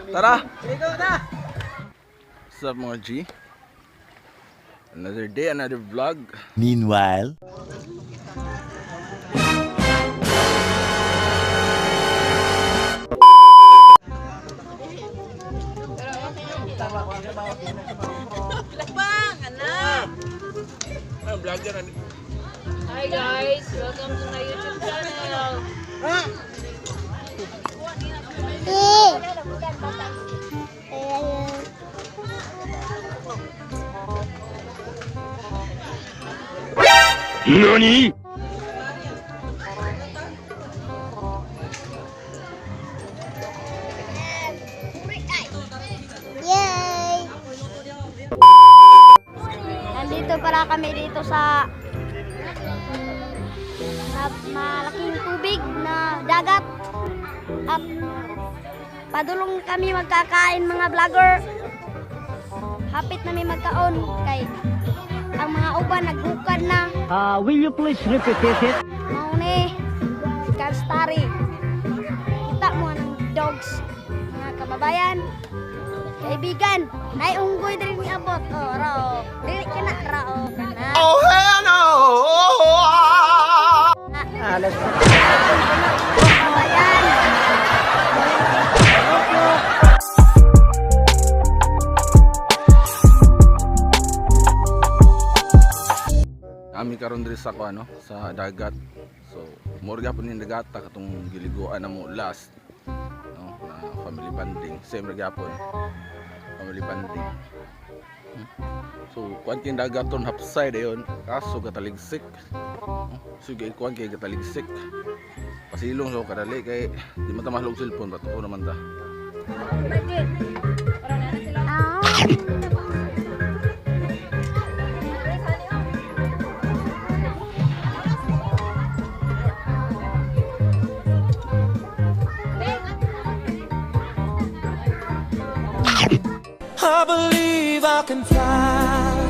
Tara! What's up, mga G? Another day, another vlog. Meanwhile, Ah, vlogger. Hi guys, welcome to my YouTube channel. NANI? Yay! Nandito pala kami dito sa malaking tubig na dagat. At padulong kami magkakain, mga vlogger. Hapit nami magkaon kay ang mga uban naghukad na. Will you please repeat it? Mao ni si Kanstari. Kita mo ang dogs, mga kababayan. Kaibigan, nay unggoy diri ni abot. Oh, rao. Dili kana rao kana. Oh, hell no! Alas. Kababayan. Ami karon diri sa kuan, no, sa dagat. So, murga po ning dagata katong giliguan na mo last. No, na family bonding. Same ra gyapon. Family bonding. So, kuan kay dagat ton hapsay dayon. Kaso kataligsik. No? So, kuan kay kataligsik. Pasilong so kadali kay di man ta mahlog cellphone bato ko naman ta. Ah. I believe I can fly.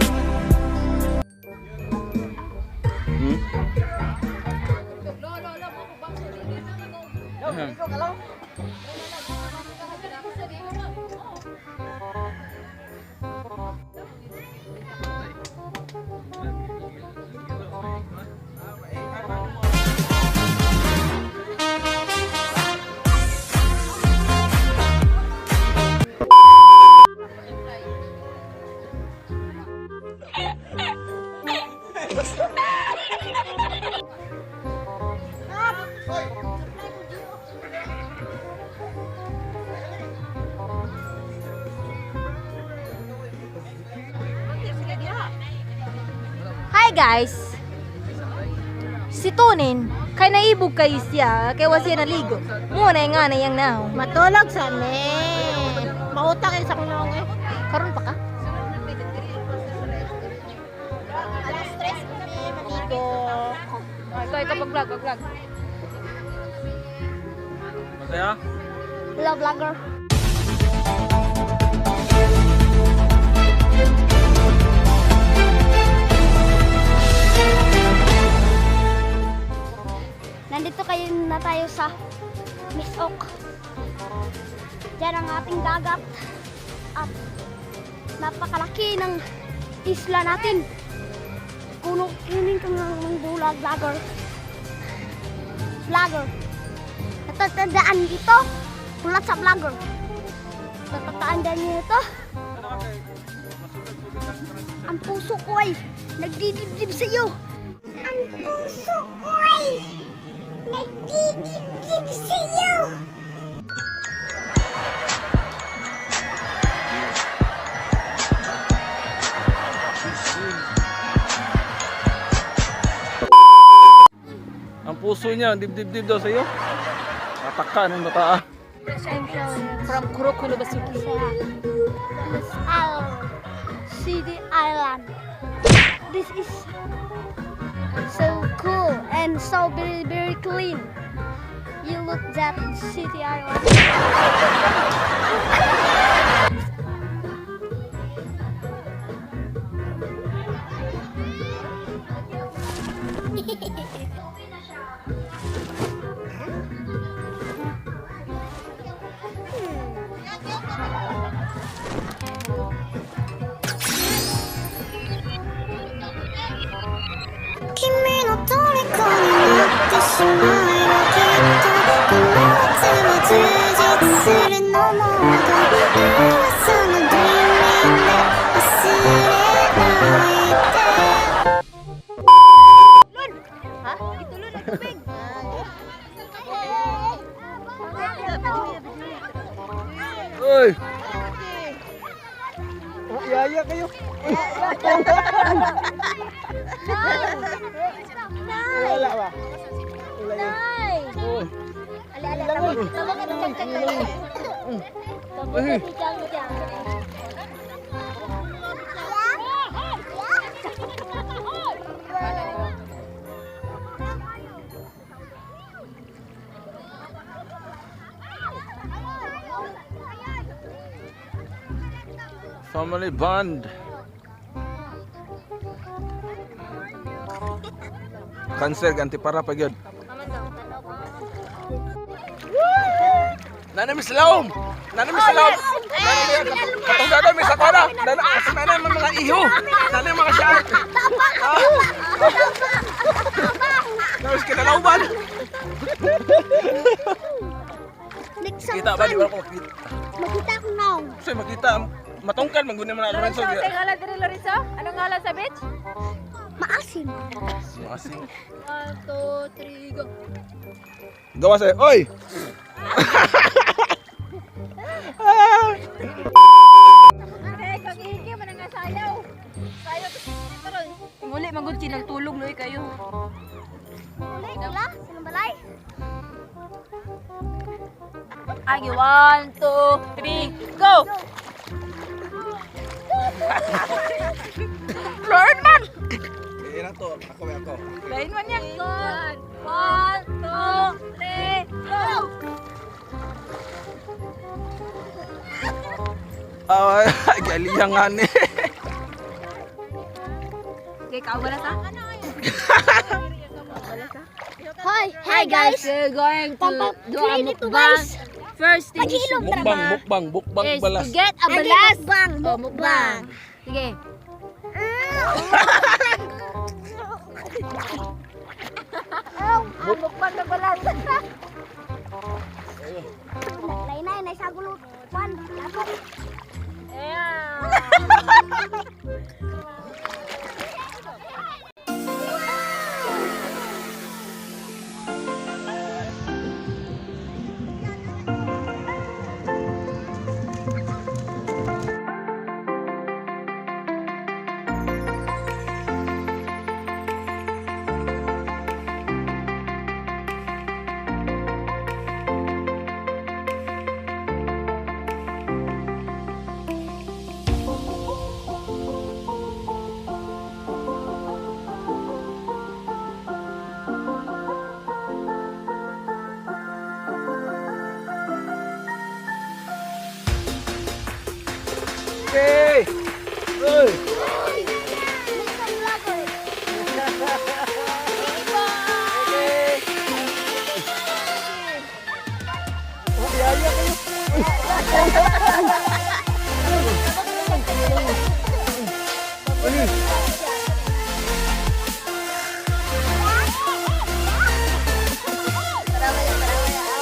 Hi guys! Si Tonin, kay naibog kay siya, kay wa siya naligo. Muna nga na yang now. Matulog sa me. Mauta kay sa kunong eh. Karon pa ka? Alas stress kami maligo. Ikaw, ikaw pag-vlog, pag-vlog. Masaya? Hello, vlogger. Nandito kayo na tayo sa Misok. Diyan ang ating dagat. At napakalaki ng isla natin. Kuno, kunin ko ng bulag, vlogger. Vlogger. Natatandaan dito, mula sa vlogger. Natatandaan niyo ito? Ang puso ko ay nagdidibdib sa iyo. Ang puso ko ay nagdidibdib sa iyo. Ang puso niya, dibdib-dib daw sa iyo. Ataka ng bata. Ah. I'm From Kuroko no Basuki. This Island, City Island. This is so cool and so very very clean. You look that City Island. しまえばきっとこの夏は充実するのもっと噂の dreaming で忘れないで。 Ha? Itulo na tubig. Uy! Oh, yaya kayo. Wala ba? Wala yun. Nay! Uy. Ali, ali, tabok. Tabok ka ng chang chang. Tabok ka ng chang chang. Family bond. Cancer ganti para pa gyud. Nana mi silawom. Nana mi silawom. Nana mi katong dada mi sa kona. Nana kasi nana may mga iho. Nana mga shark. Nana kinalawban. Next Kita ba di ba ko makita? Makita akong naong. Kasi makita matungkan man gud ni mga Lorenzo. Lorenzo, sa ngalan diri Lorenzo? Anong ngalan sa beach? Maasim. Masing. 1, 2, 3, go. Gawa sa'yo. Oy! Eh, kagigi man nga sayaw. Sayaw karon. Muli magud sinang tulog loy kayo. Uli, sila? Silang balay? Agi, 1, 2, 3, go! Lord man! Eh, na to. Ako, ako. Lain man yan. 1, 2, 3, go! Ay, galiyangan eh. Okay, kaawala sa? Hi! Hi guys! We're going to do a Pampa- ito mukbang. guys! First thing Pag-iinom tara Mukbang, ba? mukbang, mukbang is balas. to get a Agi, balas. mukbang, Oh, mukbang. Sige. Ah, mukbang na balas. Lainay, nay sa gulo. Kwan, lapok. Okay! Uy! Mr. Vlogger. Oh, yaya kayo.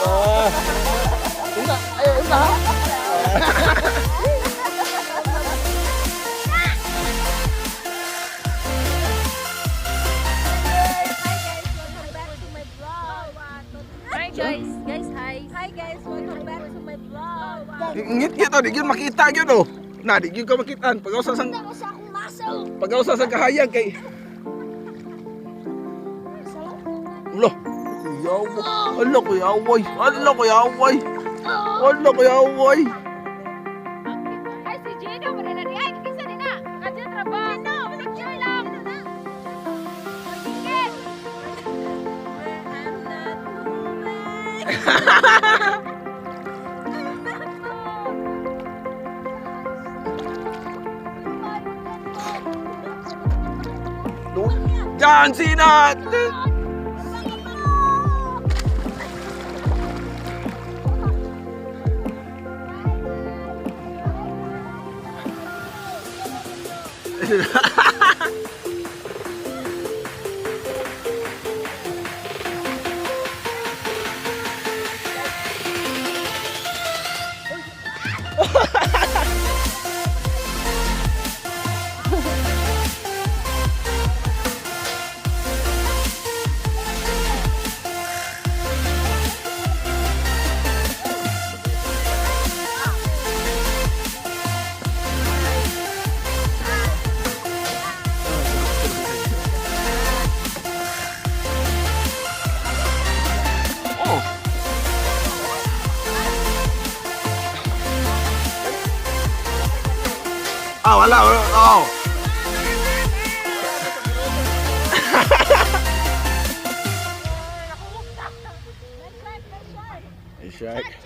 Ah. Una, ay, una ha. Hi guys. Guys, hi. Hi guys, welcome back to my vlog. Ngit ngit oh, di gyud makita gyud oh. Na di gyud ka makitaan pag-usa sang Ako sa akong muscle. pag-usa sang kahayag kay Ulo. Kuya, ala kuya, away. Ala kuya, away. Ala kuya, away. Ay, si Gino, wala na di. Ay, kisa din na. Kadya trabaho. Gino, picture lang. Pagigit. John Cena! Ah, wala. Wala. Oh. Hey, shark.